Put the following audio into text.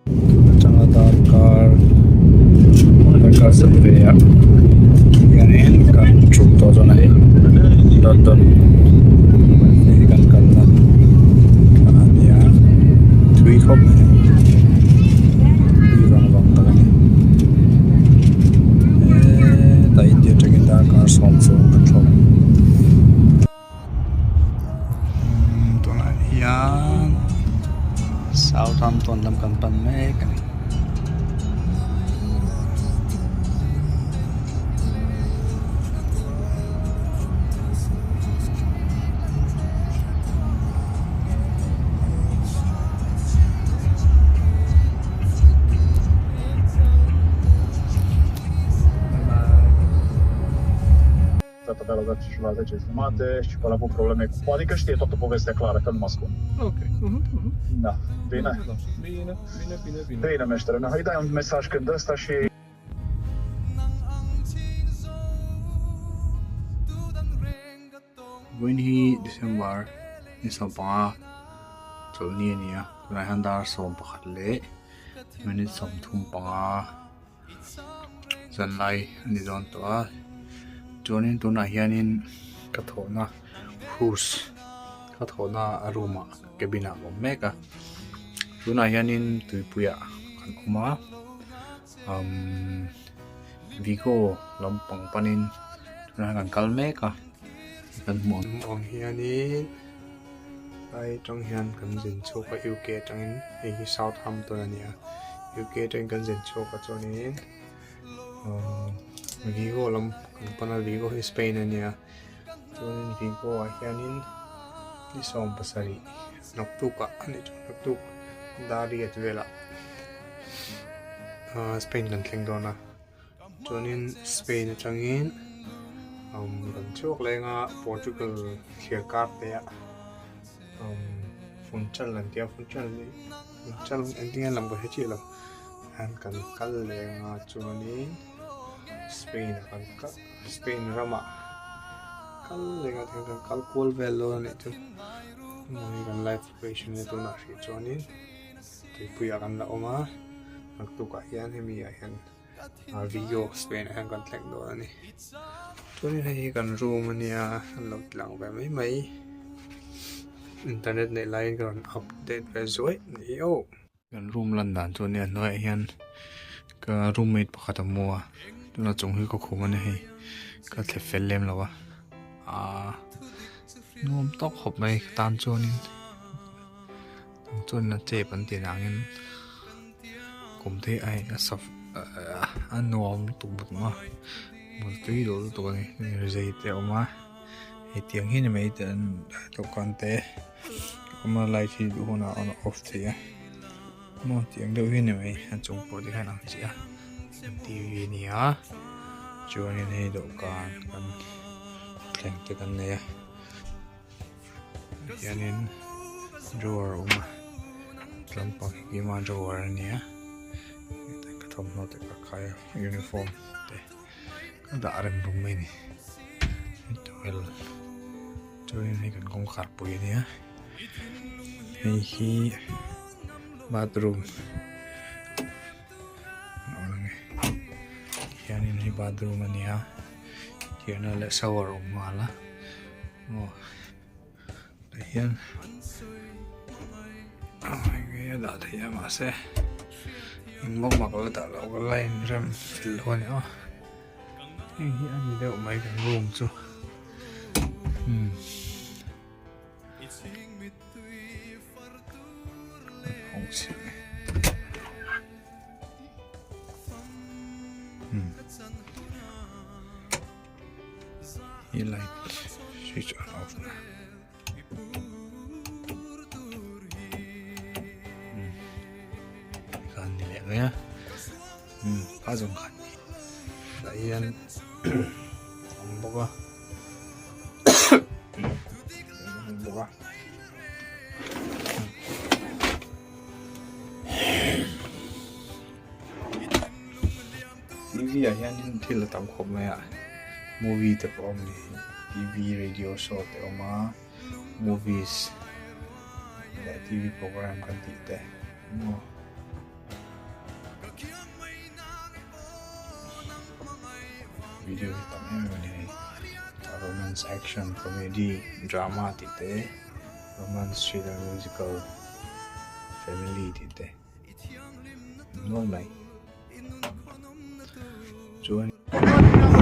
Tun atanga darkar darkar sawmve ah hianin kan thu tawh dawn a ni London hei hi kan kalna a ni a thui khawp mai a thui vang vang tak a ni hetah India atangin darkar sawm chuang kan thlawk. Tunah hian Southampton lam kan pan mek a ni. Tabela dat și la 10 jumate și pe la avut probleme cu... Adică știe toată povestea clară, că nu mă ascund. Ok. Mhm, mhm. Da. Bine? Da. Bine, bine, bine, bine. Bine, meștere. Îi dai un mesaj când ăsta și... Vawiin hi December ni sawmpanga chawlhni a ni a tunah hian dar 11 leh minute 35 zanlai a ni dawn tawh a chuanin tunah hianin ka thawhna cruise ka thawhna a room ah cabin ah a awm mek a tunah hianin tuipuiah kan awm a umm vigo lampang panin tunah hian kan kal mek a kan hmuh ang hianin lai atang hian kan zin chhuak a UK atangin hei hi Southampton a ni a UK atangin kan zin chhuak a chuanin ahh Vigo lam kan pan a Vigo hi Spain a nia chuanin Vigo ah hianin ni 17 naktuk ah a nih chuan naktuk dar riat velah ahh Spain kan thleng dawn a. Chuanin Spain atangin umm kan chhuak leng a Portugal thliar kar te ah umm Funchal an tia Funchal hi Funchal engtin nge lam ka hre chiah lo an kan kal leng a chuanin Spain ah kan kal Spain ramah kal leng a tihian kan kal kual vel dawn a nih chu hei kan live location te tunah hrih chuanin tuipuiah kan la awm a naktukah hian hemi ah hian. Video Spain ah hian kan thleng dawn a ni chuanin hei hi kan room a nia an lo ti lang ve mai mai internet neih laiin ka rawn update ve zuai a ni aw. Kan room lan dan chu a nia hnuaiah hian ka roommate pakhat a mu a tuna chung hi ka khum a ni hei ka thlep fel lem lo a aaa nuam tawk khawp mai ka tan chuanin. Chuan a chep an tih dangin kum te hi a saf a nuam lutuk bawk a mut tui duh lutuk a ni zei te a awm a hei tiang hi ni mai te an dawhkan te awm a light hi duh hunah on off theih a maw tiang deuh hi ni mai a chung pawh tikhan ang chiah a t v a ni a chuanin hei dawhkan kan thleng te kan nei a. Hianin drawer a awm a lampang hi keimah drawer a nia hetah ka thawmhnaw te ka khai a uniform te ka dah rem rum mai a ni towel chuanin hei kan kawngkhar pui a nia hei hi bathroom a awm ang e hianin hei bathroom a nia thiarna leh shower a awm nghal a. Aw tah hian enge a dah theih a mahse engmah mak la dah loh ka la inrem fel lo a ni aw heng hi a ni deuh mai kan room chu umm. Hi light switch on off na khan ni leh mai a umm a zawng khan ni tah hian awm bawk a awm bawk a. T_V ah hianin thil a tam khawp mai a movie te pawh a awm a ni T_V radio show te a awm a movies leh T_V program kan tih te maw. video hi tam em em a ni hei romance action comedy drama tih te romance thriller musical family tih te nual mai chuan.